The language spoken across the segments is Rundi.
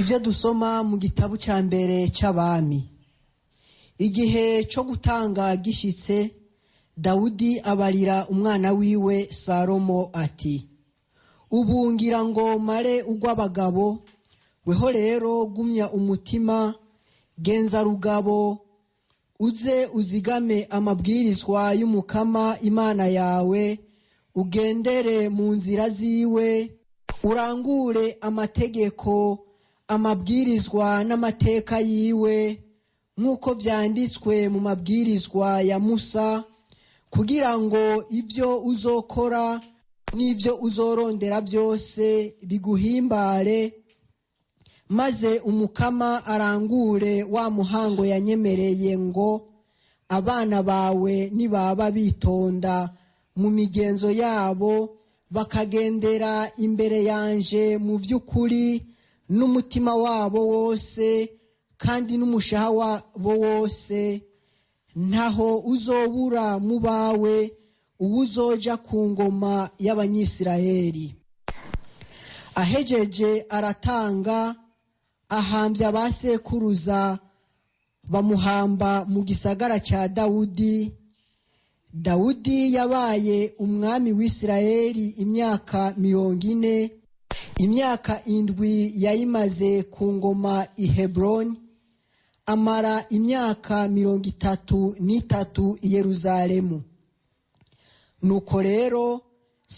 Ibyo dusoma mu gitabo cya mbere cy'Abami. Igihe cyo gutanga gishyitse, Dawudi abarira umwana wiwe Salomo ati: "Ubu ngira ngo mare urw'abagabo, weho rero gumya umutima, genza rugabo, uze uzigame amabwirizwa y'Umukama Imana yawe, ugendere mu nzira ziwe, urangure amategeko, amabwirizwa n'amateka yiwe, nk'uko vyanditswe mu mabwirizwa ya Musa, kugira ngo ibyo uzokora n'ibyo uzorondera byose biguhimbare, maze Umukama arangure wa muhango yanyemereye ngo abana bawe nibaba bitonda mu migenzo yabo, bakagendera imbere yanje mu by'ukuri n'umutima wabo wose kandi n'umushaha wabo wose, ntaho uzobura mu bawe uwuzoja ku ngoma y'Abanyisiraheli." Ahejeje aratanga, ahambya ba sekuruza, bamuhamba mu gisagara cya Dawudi. Dawudi yabaye umwami w'Isiraheli imyaka 40, imyaka 7 yayimaze ku ngoma i Heburoni, amara imyaka 33 i Yeruzalemu. Nuko rero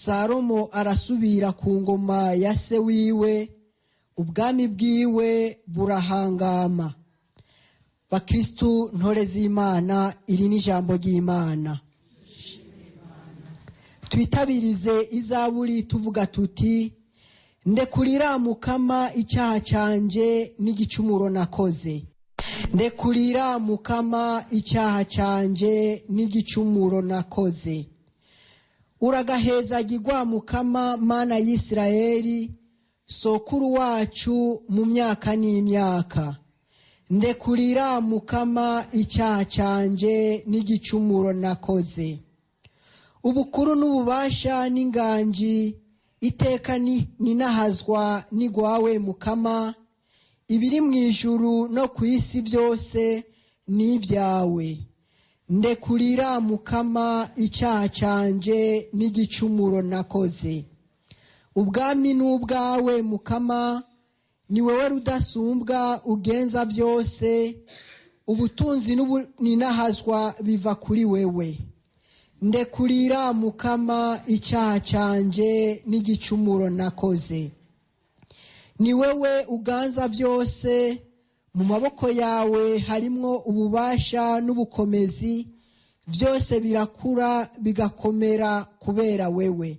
Salomo arasubira ku ngoma ya se wiwe, ubwami bwiwe burahangama. Bakristu ntore z'Imana, iri ni ijambo ry'Imana. Twitabirize izaburi tuvuga tuti: "Ndekurira Mukama icyaha cyanjye n'igicumuro nakoze. Ndekurira Mukama icyaha cyanjye n'igicumuro nakoze." Uragahezagirwa Mukama Mana y'Isiraheli, sokuru wacu mu myaka n'imyaka. Ndekurira Mukama icyaha cyanjye n'igicumuro nakoze. Ubukuru n'ububasha n'inganji iteka ninahazwa n'igwawe Mukama, ibiri mu ijuru no ku isi byose ni ibyawe. Ndekurira Mukama icyaha cyanjye n'igicumuro nakoze. Ubwami n'ubwawe Mukama, ni wowe rudasumbwa ugenza byose, ubutunzi n'ubuninahazwa biva kuri wewe. Ndekurira Mukama icyaha cyanjye n'igicumuro nakoze. Ni wewe uganza byose, mu maboko yawe harimwo ububasha n'ubukomezi, byose birakura bigakomera kubera wewe.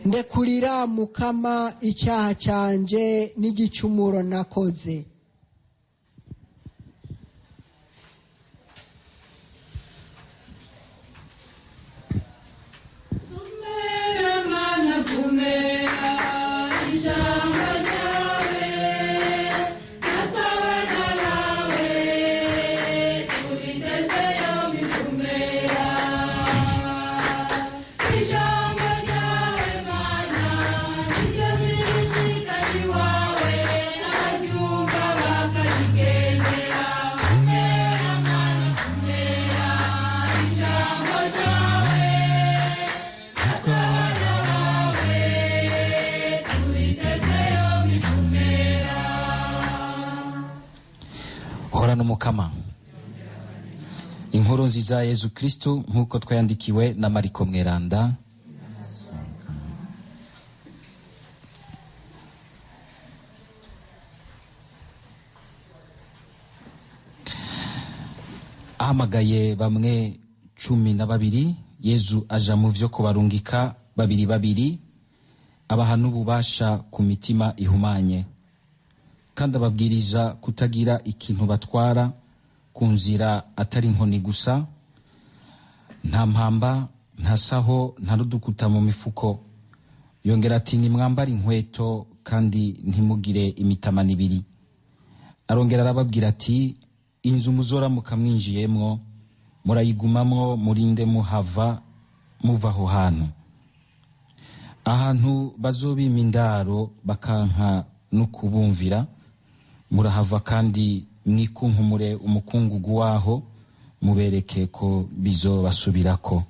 Ndekurira Mukama icyaha cyanjye n'igicumuro nakoze. Horana Umukama. Inkuru nziza ya Yezu Kristu nk'uko twayandikiwe na Mariko Mweranda. Ahamagaye bamwe 12, Yezu aja mu vyo kubarungika babiri babiri, abaha n'ububasha ku mitima ihumanye, kandi ababwiriza kutagira ikintu batwara ku nzira atari inkoni gusa, nta mpamba, nta saho, nta n'udukuta mu mifuko. Yongera ati: "Nimwambare inkweto kandi ntimugire imitamana ibiri." Arongera arababwira ati: "Inzu muzoramuka mwinjiyemwo murayigumamwo, murinde muhava muva aho hantu. Ahantu bazobima indaro bakanka no kubumvira, Murahava kandi mwikunkumure umukungugu waho, mubereke ko bizobasubirako.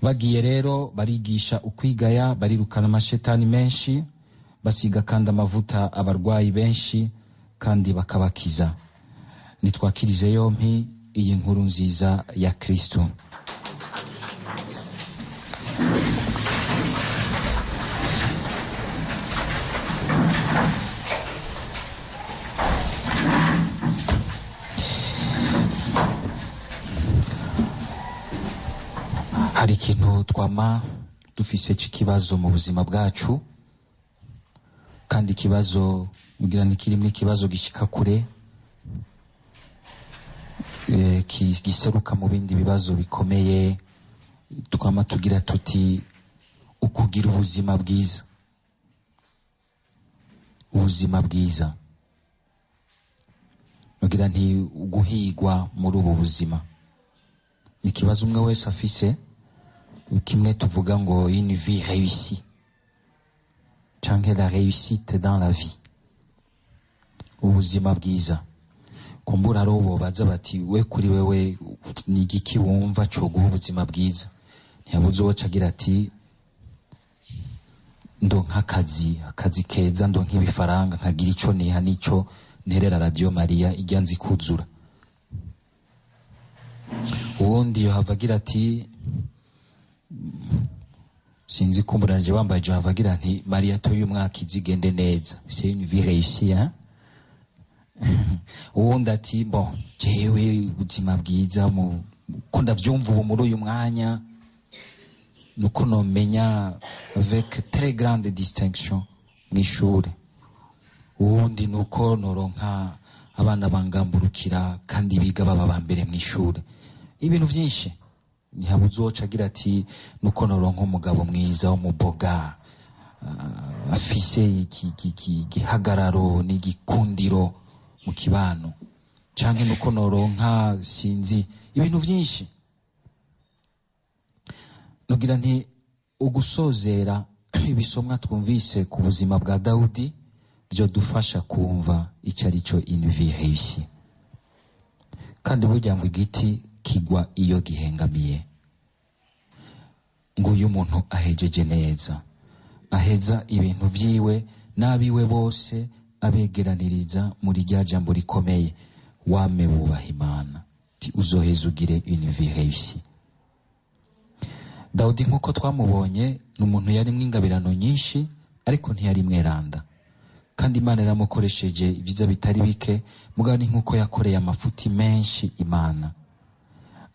Bagiye rero barigisha ukwigaya, barirukana amashetani menshi, basiga kandi amavuta abarwayi benshi kandi bakabakiza. Nitwakirize yompi iyi nkuru nziza ya Kristo. Hari ikintu twama dufise c'ikibazo mu buzima bwacu, kandi ikibazo mugira ni kirimwe, ikibazo gishika kure, giseruka mu bindi bibazo bikomeye. Twama tugira tuti ukugira ubuzima bwiza, ubuzima bwiza mugira nti guhigwa muri ubu buzima ni ikibazo umwe wese afise. Kimwe tuvuga ngo une vie réussie canke la réussite dans la vie, ubuzima bwiza. Kumbura ari ubo baza bati we kuri wewe ni igiki wumva coguha ubuzima bwiza, ntiyabuze uwo cagira ati ndonka akazi keza, ndonka ibifaranga, nkagira ico niha n'ico nterera Radio Maria ijya nzi kuzura. Uwundi yohava agira ati sinzi kumbura nje bambaye, yohava agira nti Maria toye umwaka izigende neza, c'est une vie réussie hein. Uwundi ati bon jewe ubuzima bwiza ko ndavyumva ubu muri uyu mwanya nuko nomenya avec très grande distinction mw'ishure. Uwundi nuko noronka abana bangamburukira kandi biga baba ba mbere mw'ishure. Ibintu vyinshi. Ntihabuze uwoca agira ati nuko noronka umugabo mwiza w'umuboga, afise igihagararo n'igikundiro mu kibano, canke nuko noronka sinzi ibintu vyinshi. Nugira nti ugusozera ibisomwa twumvise ku buzima bwa Dawudi byo dufasha kumva ico ari cyo une vie réussie. Kandi burya ngo igiti kigwa iyo gihengamiye. Nguyu umuntu ahejeje neza, aheza ibintu vyiwe n'abiwe bose abegeraniriza muri rya jambo rikomeye, wame wubaha Imana, ti uzoheza ugire une vie réussie. Dawudi nk'uko twamubonye ni umuntu yarimwo ingabirano nyinshi, ariko ntiyari mweranda, kandi Imana yaramukoresheje ibyiza bitari bike, mugabo ni nk'uko yakoreye amafuti menshi Imana.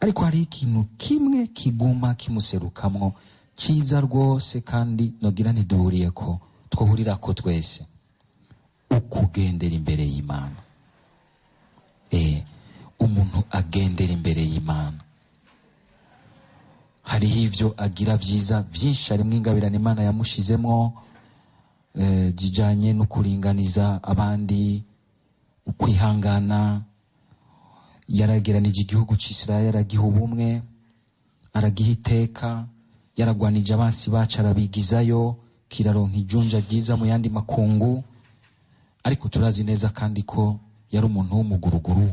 Ariko hari ikintu kimwe kiguma kimuserukamwo cyiza rwose, kandi nogira ntiduhuriyeko, twohurirako twese, ukugendera imbere y'Imana. Umuntu agendera imbere y'Imana, hariho ivyo agira vyiza vyinshi, harimwo ingabirano Imana yamushizemwo, zijanye no kuringaniza abandi, ukwihangana. Yarageranije igihugu c'Isirayeli, aragiha ubumwe, aragiha iteka, yaragwanije abansi bacu arabigizayo, kiraronka ijunja ryiza mu yandi makungu. Ariko turazi neza kandi ko yari umuntu w'umuguruguru.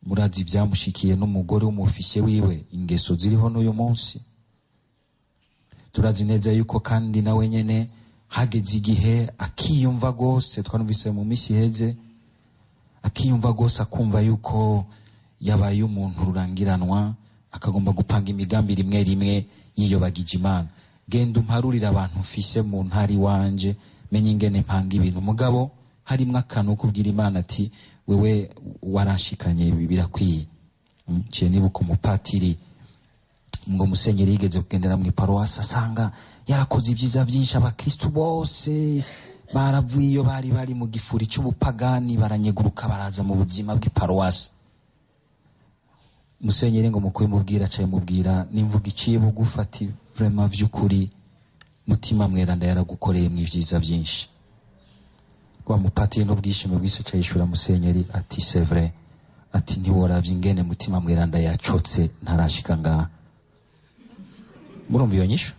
Murazi ibyamushikiye n'umugore w'umufishe wiwe, ingeso ziriho n'uyu munsi. Turazi neza yuko kandi nawe nyene hageze igihe akiyumva gose, twanumvise mu misi iheze, akiyumva gose, akumva yuko yabaye umuntu rurangiranwa, akagomba gupanga imigambi rimwe rimwe yiyobagije Imana. Genda umparurire abantu mfise mu ntari wanje, menye ingene mpanga ibintu. Mugabo harimwo akantu kubwira Imana ati wewe waranshikanye, ibi birakwiye. Ciye nibuka umupatiri ngo musenyeri yigeze kugendera mu iparuwasi, asanga yarakoze ibyiza byinshi, abakristu bose baravuye iyo bari bari mu gifuri c'ubupagani, baranyeguruka baraza mu buzima bw'iparuwasi. Musenyeri ngo mukuru mubwira, acaye mubwira nimvuga iciye bugufi ati vraiment vy'ukuri mutima mweranda yaragukoreye mu ivyiza byinshi. Wa mupatiri n'ubwishime bw'isi aca yishura musenyeri ati c'est vrai, ati ntiworavye ingene mutima mweranda yacotse ntarashika ngaha. Murumva iyo nyishu?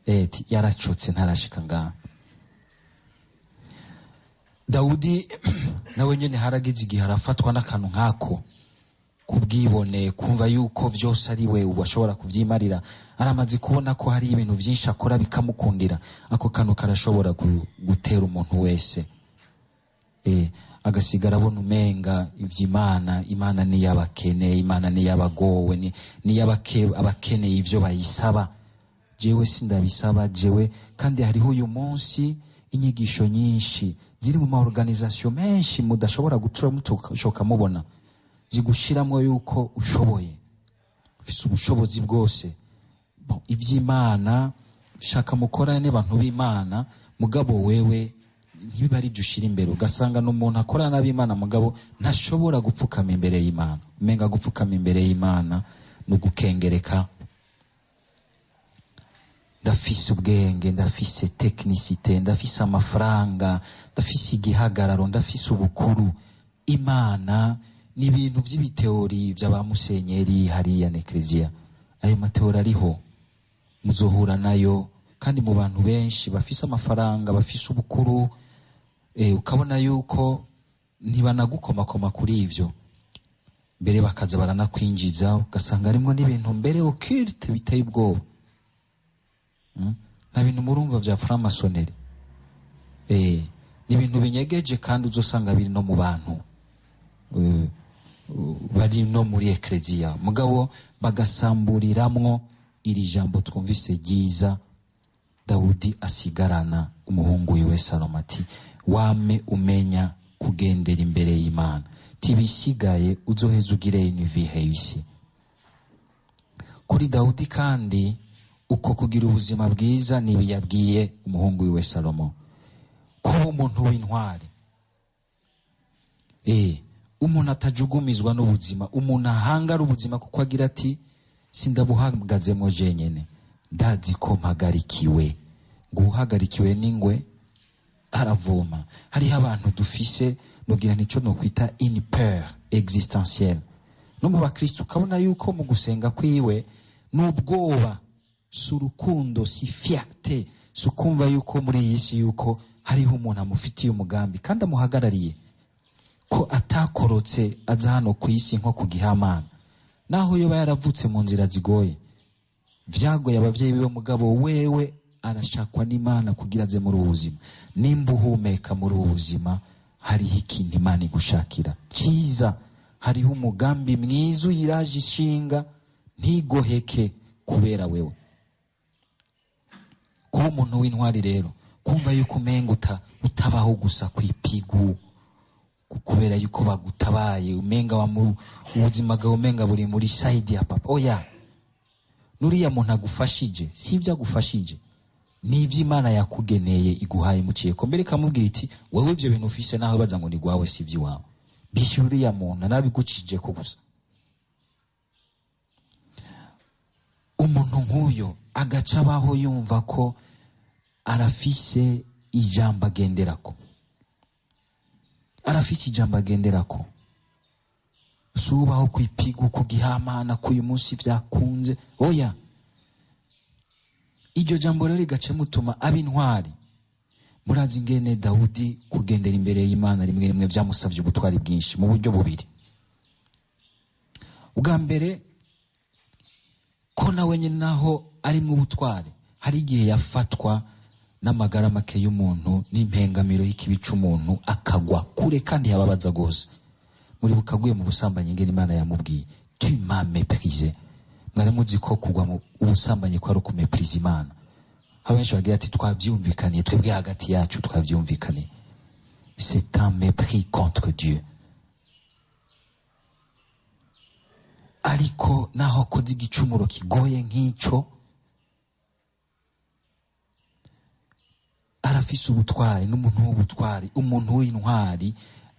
Ati yaracotse ntarashika ngaha. Dawudi nawe nyene haragize igihe arafatwa n'akantu nk'ako kubwibone, kumva yuko vyose ari we ubu ashobora kuvyimarira. Aramaze kubona ko hari ibintu vyinshi akora bikamukundira. Ako kantu karashobora gutera umuntu wese, agasigara abona umenga ivy'Imana, Imana ni iy'abakene, Imana ni iy'abagowe, ni abakeneye ivyo bayisaba. Jewe sindabisaba jewe. Kandi hariho uyu munsi inyigisho nyinshi ziri mu ma organisation menshi mudashobora gutura mutushoka mubona, zigushiramwo yuko ushoboye, ufise ubushobozi bwose. Bon, ivy'Imana shaka mukorane n'abantu b'Imana, mugabo wewe ntibiba ari byo ushira imbere. Ugasanga n'umuntu akorana n'ab'Imana mugabo ntashobora gupfukama imbere y'Imana. Umenga gupfukama imbere y'Imana ni ugukengereka. Ndafise ubwenge, ndafise technicité, ndafise amafaranga, ndafise igihagararo, ndafise ubukuru. Imana ni ibintu by'ibiteori by'aba musenyeri hariya na ekleziya. Ayo mateori ariho, muzohura nayo kandi mu bantu benshi bafise amafaranga, bafise ubukuru, ukabona yuko ntibanagukomakoma kuri ivyo, mbere bakaza baranakwinjiza, ugasanga harimwo n'ibintu mbere occulte biteye ubwoba. Nta bintu murumva vya franc-maçonnerie, ni ibintu binyegeje kandi uzosanga biri no mu bantu, bari no muri ekleziya, mugabo bagasamburiramwo iri jambo twumvise ryiza Dawudi asigarana umuhungu wiwe Salomo, ati wame umenya kugendera imbere y'Imana, tibisigaye uzoheza ugire une vie réussie. Kuri Dawudi kandi uko kugira ubuzima bwiza nibi yabwiye umuhungu wiwe Salomo, kuba umuntu w'intwari, umuntu atajugumizwa n'ubuzima, umuntu ahangara ubuzima kuko agira ati sindabuhagazemo jenyene, ndazi ko mpagarikiwe. Ngo uhagarikiwe n'ingwe aravoma. Hariho abantu dufise nogira nico nokwita une peur existentielle. No mu bakristo ukabona yuko mu gusenga kwiwe n'ubwoba, si urukundo, si fierté, si ukumva yuko muri iyi si yuko hariho umuntu amufitiye umugambi kandi amuhagarariye, ko atakorotse aza hano ku isi nko ku gihamana, naho yoba yaravutse mu nzira zigoye, vyagoye abavyeyi biwe, mugabo wewe arashakwa n'Imana kugira aze muri ubu buzima. Nimba uhumeka muri ubu buzima, hariho ikintu Imana igushakira cyiza, hariho umugambi mwiza uyiraje ishinga, ntigoheke kubera wewe. Kuba umuntu w'intwari rero, kumva yuko umenga utabaho gusa kw'ipigu kubera yuko bagutabaye, umenga wa ubuzima bwawe umenga buri muri side ya papa. Oya, nuriya muntu agufashije si ibyo agufashije, ni ibyo Imana yakugeneye iguhaye muciye ko mbere ikamubwira iti wewe ibyo bintu ufise naho baza ngo ni gwawe si iby'iwawe, bishyura uriya muntu nabigucije ko gusa. Umuntu nk'uyo agaca abaho yumva ko arafise ijambo agenderako, arafise ijambo agenderako. Si ubaho kwipiga ku gihamana ko uyu munsi byakunze, oya. Iryo jambo rero rigaca mutuma aba intwari. Murazi ingene Dawudi kugendera imbere y'Imana rimwe rimwe byamusabye ubutwari bwinshi mu buryo bubiri. Ubwa mbere, ko nawe nyine naho ari mu butwari, hari igihe yafatwa n'amagara make y'umuntu n'impengamiro y'ikibi c'umuntu, akagwa kure kandi yababaza gose. Muri bukaguye mu busambanyi ingene Imana yamubwiye tu m'as méprisé. Mwari muzi ko kugwa mu ubusambanyi ko ari ukumepriza Imana. Abenshi bagira ati twavyumvikaniye twebwe hagati yacu, twavyumvikaniye. C'est un mépris contre Dieu. Ariko naho akoze igicumuro kigoye nk'ico, arafise ubutwari, n'umuntu w'ubutwari, umuntu w'intwari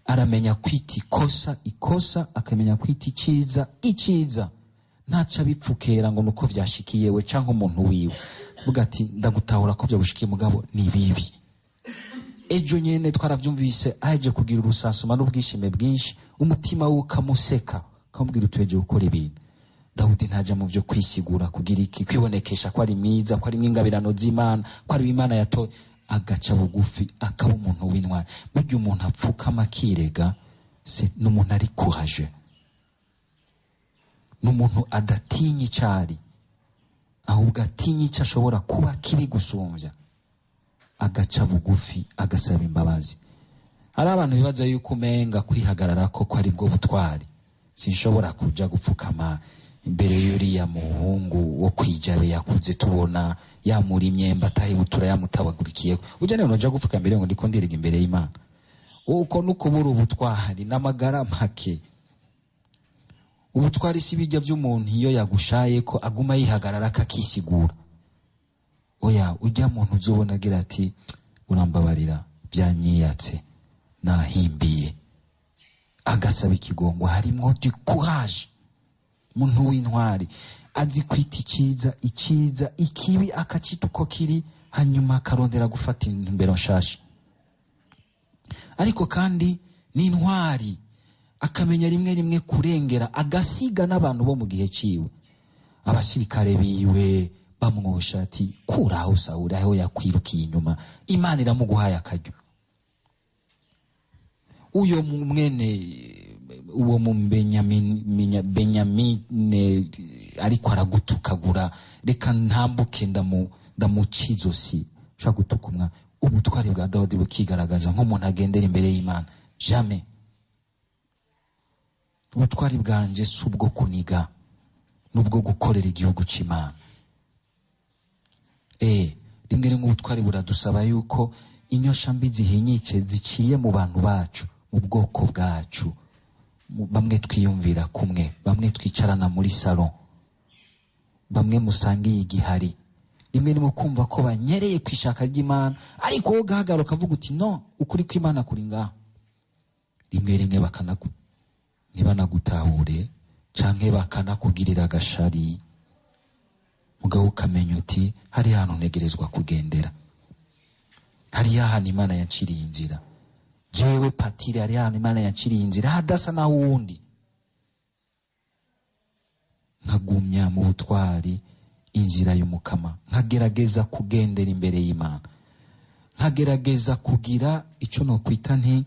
aramenya kwita ikosa ikosa, akamenya kwita iciza iciza, ntaca bipfukera ngo nuko vyashikiye we canke umuntu wiwe. Vuga ati ndagutahura ko vyagushikiye mugabo ni bibi. Ejo nyene twaravyumvise aje kugira urusasuma n'ubwishime bwinshi, umutima we ukamuseka ukamubwira uti weje gukora ibintu. Dawudi ntaja mu vyo kwisigura kugira iki, kwibonekesha ko ari mwiza, ko ari mwingabirano z'Imana, ko ari Imana yatoye. agaca bugufi, akaba umuntu w'intwari. Burya umuntu apfukama akirega n'umuntu ari courageux, n'umuntu adatinya icari, ahubwo atinya icyo ashobora kuba kibi gusumbya, agaca bugufi agasaba imbabazi. Hari abantu bibaza yuko umenga kwihagarara ko ari bwo butwari. Sinshobora kuja gupfukama imbere y'uriya muhungu wo kwijabe yakuze tubona yamura imyemba atahibutura yamutabagurikiye, ujya niba uja gupfuka imbere ngo ndiko ndirega imbere y'Imana. Uko nukubura ubutwari n'amagara make. Ubutwari si bijya by'umuntu iyo yagushaye ko aguma yihagarara akakisigura. Oya, ujya muntu uzobona agira ati urambabarira byanyiyatse nahimbiye, agasaba ikigongo. Harimo du courage, umuntu w'intwari azi kwita icyiza icyiza, ikibi akacita uko kiri, hanyuma akarondera gufata intumbero nshasha. Ariko kandi n'intwari akamenya rimwe rimwe kurengera, agasiga n'abantu bo mu gihe ciwe. Abasirikare biwe bamwosha ati kuraho Sawuli aho yakwirukiye inyuma, Imana iramuguhaye akaryo. Uyo mwene uwo mu Benyamine ariko aragutukagura, reka ntambuke ndamuca izosi. Ushaka gutuka umwana. Ubutwari bwa Dawudi bukigaragaza nk'umuntu agendera imbere y'Imana. Jamais. Ubutwari bwanje si ubwo kuniga, n'ubwo gukorera igihugu c'Imana. Rimwe rimwe ubutwari buradusaba yuko inyosha mbi zihinyice ziciye mu bantu bacu, mu bwoko bwacu, bamwe twiyumvira kumwe, bamwe twicarana muri salon, bamwe musangiye igihari, rimwe rimwe kumva ko banyereye ku ishaka ry'Imana, ariko wowe ugahagarara ukavuga uti no, ukuri kw'Imana kuri ngaho. Rimwe rimwe ntibanagutahure canke bakanakugirira agashari, mugabo ukamenya uti hari ahantu ntegerezwa kugendera, hari ahantu Imana yanciriye inzira. Jewe patire, hari ahantu Imana yanciriye inzira hadasa naho uwundi. Nkagumya mu butwari inzira y'umukama, nkagerageza kugendera imbere y'Imana, nkagerageza kugira icyo nokwita nti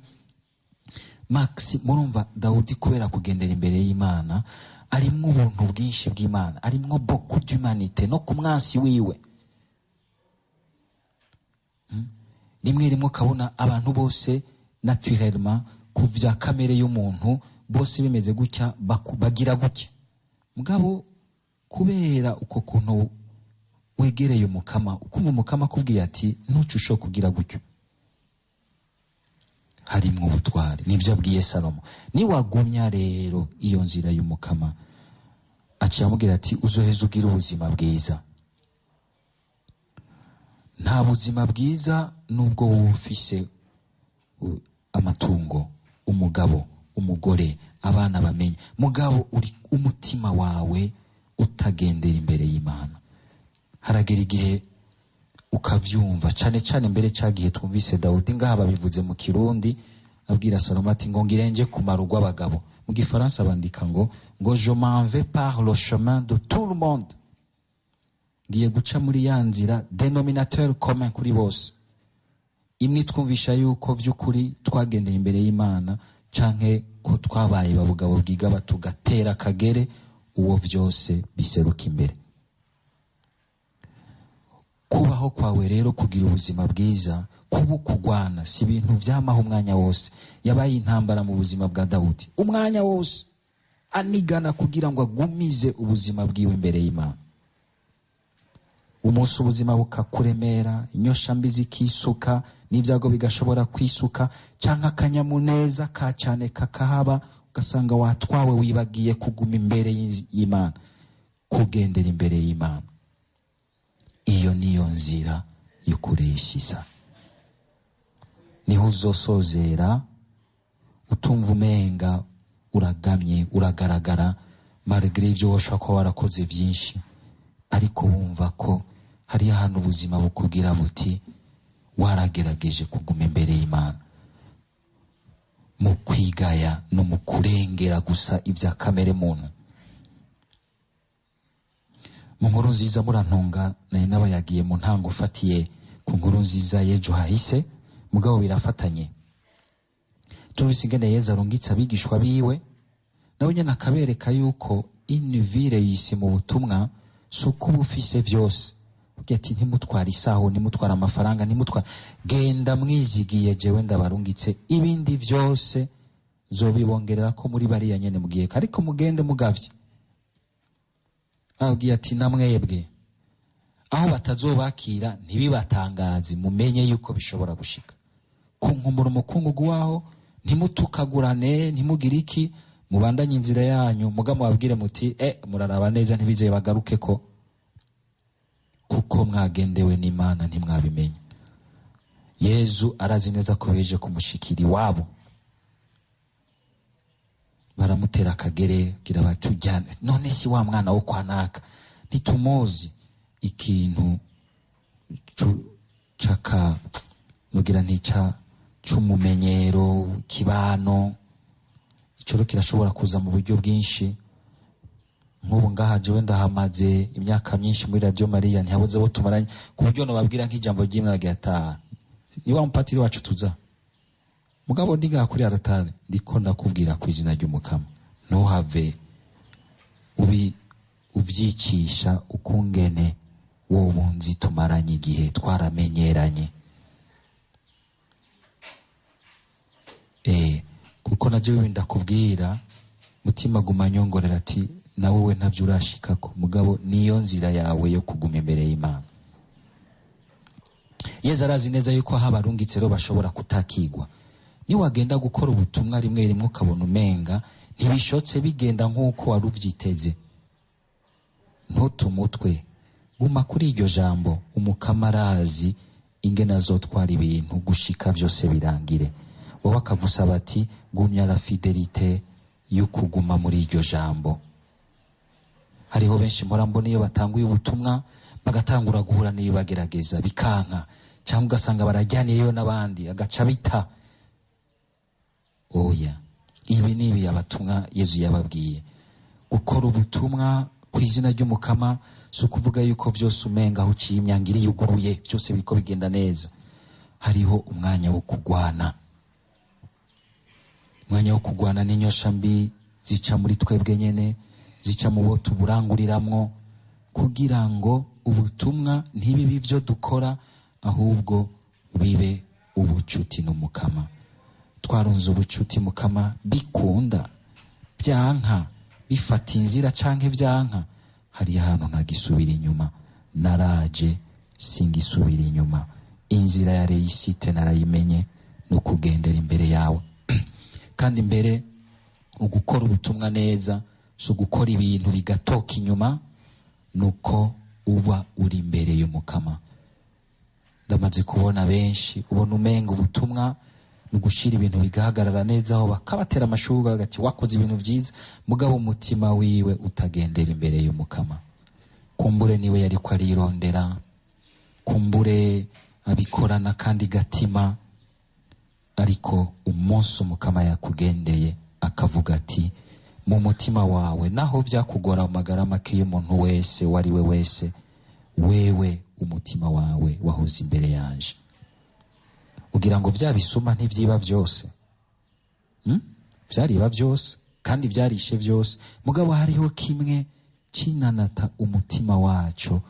Max. Murumva Dawudi kubera kugendera imbere y'Imana arimwo ubuntu bwinshi bw'Imana, arimwo beaucoup d'humanité no ku mwansi wiwe. Rimwe rimwe ukabona abantu bose naturellement ku vya kamere y'umuntu bose bimeze gutya, bagira gutya, mugabo kubera uko kuntu wegereye umukama, ukumva umukama akubwiye ati ntuce kugira gutyo, harimwo ubutwari. Nibyo abwiye Salomo, niwagumya rero iyo nzira y'umukama, aciye amubwira ati uzoheza ugira ubuzima bwiza. Nta buzima bwiza nubwo wowe ufise amatungo, umugabo, umugore, abana bamenye, mugabo uri umutima wawe utagendera imbere y'Imana. Haragera igihe ukavyumva, cane cane mbere ca gihe twumvise Dawudi ngaha babivuze mu Kirundi abwira Salomo ati ngo ngirenje kumara urw'abagabo. Mu Gifaransa bandika ngo je m'en vais par le chemin de tout le monde, ngiye guca muri ya nzira dénominateur commun kuri bose, imwe twumvisha yuko by'ukuri twagendeye imbere y'Imana canke ko twabaye babugabo bwigaba tugatera akagere uwo vyose biseruka imbere. Kubaho kwawe rero, kugira ubuzima bwiza, kuba ukugwana si ibintu vyamaho umwanya wose. Yabaye intambara mu buzima bwa Dawudi umwanya wose, anigana kugira ngo agumize ubuzima bwiwe imbere y'Imana. Umunsi ubuzima bukakuremera, inyosha mbi zikisuka, n'ibyago bigashobora kwisuka, canke akanyamuneza ka cane kakahaba, ugasanga watwawe wibagiye kuguma imbere y'Imana, kugendera imbere y'Imana. Iyo niyo nzira yo kureshisa, niho uzosozera utumva umenga uragamye, uragaragara malgré ibyo woshobora kuba warakoze byinshi, ariko wumva ko hari ahantu ubuzima bukubwira buti waragerageje kuguma imbere y'Imana mu kwigaya no mu kurengera gusa ibya kamere muntu. Mu nkuru nziza, murantunga nari nabayagiye mu ntango ufatiye ku Ku nkuru nziza y'ejo hahise, mugabo birafatanye. Tumvise ingene Yezu arungitse abigishwa biwe, nawe nyene akabereka yuko inivire yisi mu butumwa si uko uba ufise vyose. Ugira ati ntimutware isaho, ntimutware amafaranga, ntimutware, genda mwizigiye jewe ndabarungitse, ibindi vyose zobibongerera ko muri bariya nyene mugiye, ariko mugende mugavye. Ababwiye ati namwebwe aho batazobakira ntibibatangaze, mumenye yuko bishobora gushika. Kunkumura umukungugu waho, ntimutukagurane, ntimugire iki, mubandanye inzira yanyu, muga mubabwire muti muraraba neza ntibizeye bagaruke ko kuko mwagendewe n'Imana ntimwabimenye. Yezu arazi neza ko beje kumushikira iwabo, baramutera akagere kugira bati ujyane, none si wa mwana wo kwa naka ntitumuzi. Ikintu caka nugira ntica c'umumenyero kibano, icoro kirashobora kuza mu buryo bwinshi. Nk'ubu ngaha jewe ndahamaze imyaka myinshi muri Radio Maria, ntihabuze abo tumaranye, ku buryo nobabwira nk'ijambo ry'Imana ryataha ni wa mupatiri wacu tuza, mugabo ndi ngaha kuri aratari ndiko ndakubwira ku izina ry'Umukama, ntuhave ubyicisha ukungene wowe bunzi tumaranye igihe twaramenyeranye. Kuko na jewe ndakubwira mutima guma nyongorera ati nawe we ntavyo urashikako, mugabo niyo nzira yawe yo kuguma imbere y'Imana. Yezu arazi neza yuko aho abarungitse rero bashobora kutakigwa. Niwagenda gukora ubutumwa rimwe rimwe ukabona umenga ntibishotse bigenda nk'uko wari uvyiteze, ntutumutwe, guma kuri iryo jambo. Umukama arazi ingene azotwara ibintu gushika vyose birangire. Wowe akagusaba ati gumya la fidelite yo kuguma muri iryo jambo. Hariho benshi mpora mbona iyo batanguye ubutumwa bagatangura guhura n'iyo bagerageza bikanka, cyangwa ugasanga barajyaniyeyo n'abandi agaca bita. Oya, ibi ni ibi abatumwa Yezu yababwiye. Gukora ubutumwa ku izina ry'Umukama si ukuvuga yuko byose umenga aho uciye imyango iriyuguruye, byose biriko bigenda neza. Hariho umwanya wo kugwana, umwanya wo kugwana n'inyosha mbi zica muri twebwe nyene, zica mu bo tuburanguriramwo, kugira ngo ubutumwa ntibibe ibyo dukora, ahubwo bibe ubucuti n'Umukama. Twarunze ubucuti Mukama bikunda byanka, bifata inzira canke byanka, hari ahantu ntagisubira inyuma. Naraje singisubira inyuma, inzira ya reisite narayimenye, no kugendera imbere yawe. Kandi mbere ugukora ubutumwa neza si ugukora ibintu bigatoka inyuma, nuko uba uri imbere y'Umukama. Ndamaze kubona benshi ubona umenga ubutumwa ni ugushira ibintu bigahagarara neza, aho bakabatera amashurwe bagati wakoze ibintu vyiza, mugabo umutima wiwe utagendera imbere y'Umukama. Kumbure niwe yariko arirondera, kumbure abikorana kandi gatima, ariko umunsi Umukama yakugendeye akavuga ati mu mutima wawe naho byakugora mu magara make y'umuntu wese wari we wese, wewe umutima wawe wahoze imbere yanje. Ugira ngo bya bisuma ntivyiba byose, Vyariba byose kandi vyarishe byose, mugabo hariho kimwe kinanata umutima waco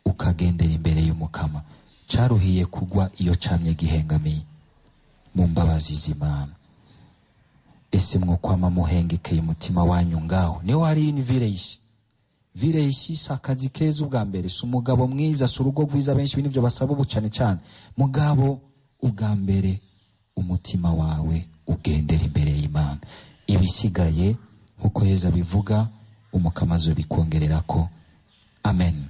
ukagendera imbere y'Umukama, caruhiye kugwa iyo camye gihengamiye mu mbabazi z'Imana. Ese mwokwama muhengekeye umutima wanyu ngaho? Niho hari invireyisi. Vireyisi si akazi keza ubwa mbere, si umugabo mwiza, si urugo rwiza, benshi nivyo basaba ubu cane cane, mugabo ubwa mbere umutima wawe ugendera imbere y'Imana. Ibisigaye nkuko Yezu abivuga, Umukama azobikongererako. Amen.